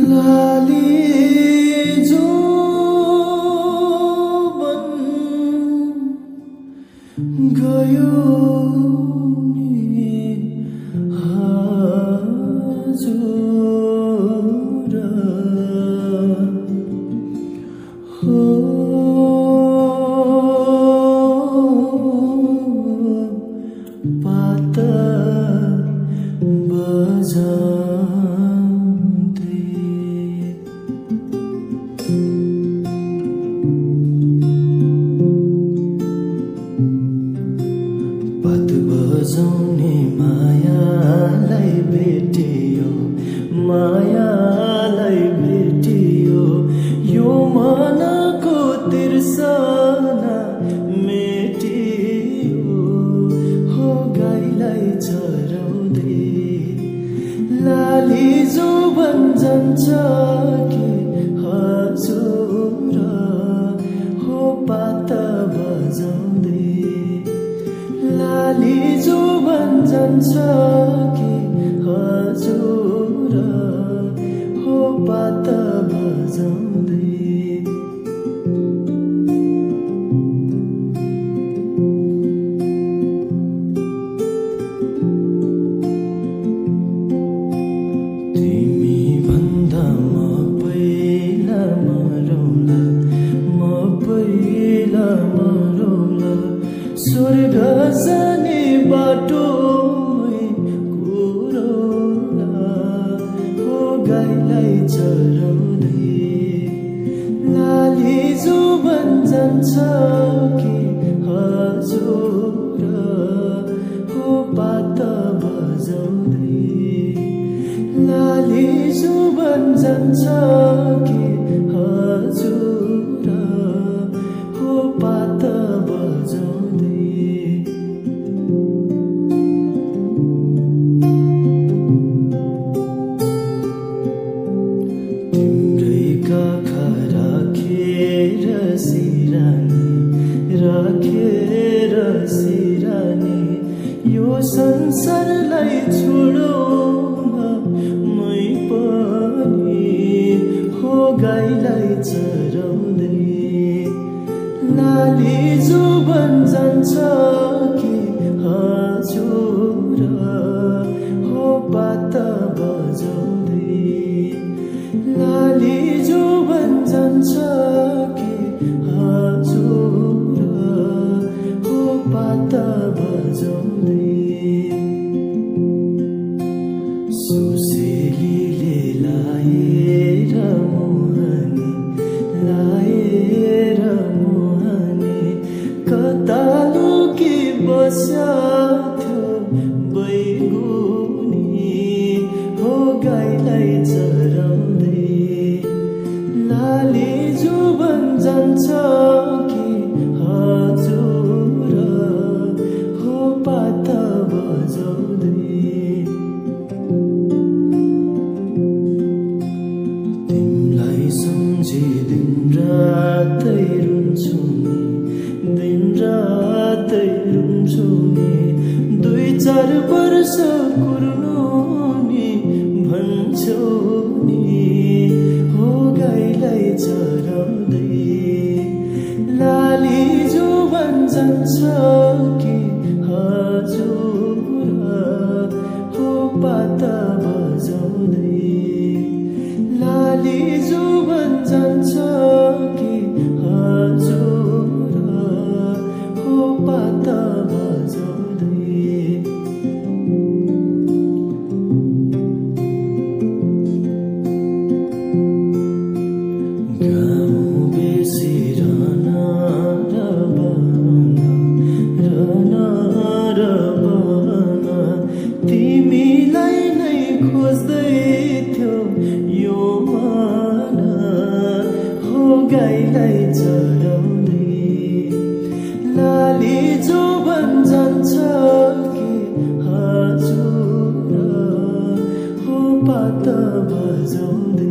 लाली जो बन गयो नि हजुर हो पाता बजाउँदै पात बजाउने मायालाई भेटियो मायालाई भेटियो यो मनको तिर्सना मेटियो हो गाईलाई चराउँदै लाली जो भन्छन्छ कि हजुर हो पात बजाउँदै लाली जो भन्छन्छ कि हजुर हो पात बजाउँदै स्वर्ग जाने बाटोमै कुरोला हो गाईलाई चराउँदै लाली जो भन्छन्छ कि हजुर हो पात बजाउँदै लाली जो भन्छन्छ कि हजुर हो पात बजाउँदै राखेर सिरानी यो संसारलाई छोडौँ मै पनि हो गाईलाई चराउँदै लाली जो भन्छन्छ कि हजुर हो पात बजाउँदै लाली जो भन्छन्छ कि हजुर हो पात बजाउँदै सुसेलीले लाएर मोहनी कता लुकी बस्या थियो बैगुनी हो गाईलाई चराउँदै लाली जो भन्छन्छ कि हजुर हो पात बजाउँदै तिमीलाई सम्झी दिन रातै रुन्छु नि 2-4 वर्ष कुर्नु नि भन्छौ नि हो गाईलाई चराउँदै लाली जो भन्छन्छ कि हजुर हो पात बजाउँदै लाली जो भन्छन्छ कि हजुर हो पात बजाउँदै तिमीलाई नै खोज्दै थियो यो मन हो गाईलाई चराउँदै लाली जो भन्छन्छ कि हजुर हो पात बजाउँदै